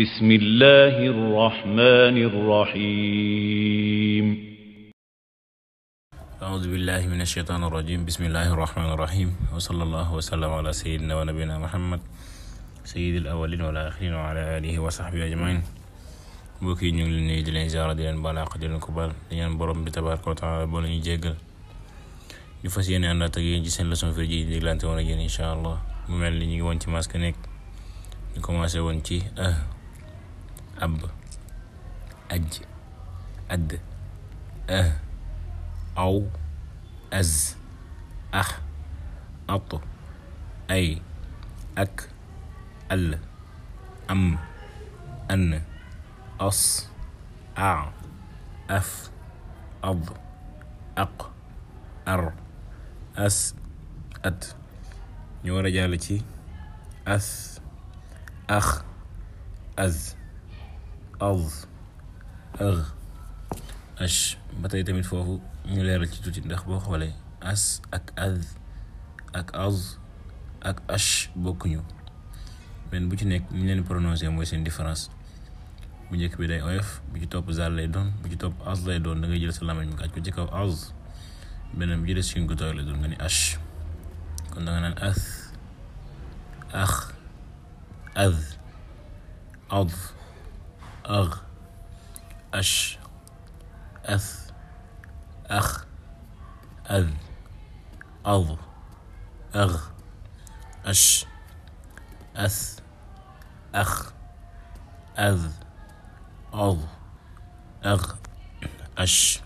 بسم الله الرحمن الرحيم أعوذ بالله من الشيطان الرجيم بسم الله الرحمن الرحيم وصلى الله وسلم على سيدنا ونبينا محمد سيد الأولين والآخرين وعلى آله وصحبه أجمعين mbokk yi ñu ngi leen nuyu di leen ziara di leen balaax di leen ko baal di ñaan borom bi tabaaraka wa taala boo leen ñu jéggal ñu fas yéene àndaat ak yéen ci seen leçon fir ji déglante woon ak yéen incha allah mu mel ni ñu ngi woon ci masque nekk ñu commencé woon ci ab aj add aw az at ay ak al am an as af ad aq ar as at ñu war a jàll ci as ax az ash ba tey tamit foofu ñu leeral ci tuuti ndax boo xoolee as ak az ak az ak ash bokkuñu benn bu ci nekk ñu leen prononcé mooy seen différence bu njëkk bi day oyof bu ci topp zal lay doon bu ci topp az lay doon da ngay jël sa lamañ mu kaaj ko ci kaw az beneen bi ci des suñ ko tooy lay doon nga ni ash kon da nga naan as ax az ad ag ash as ax az ad ag ash as ax az ad ag ash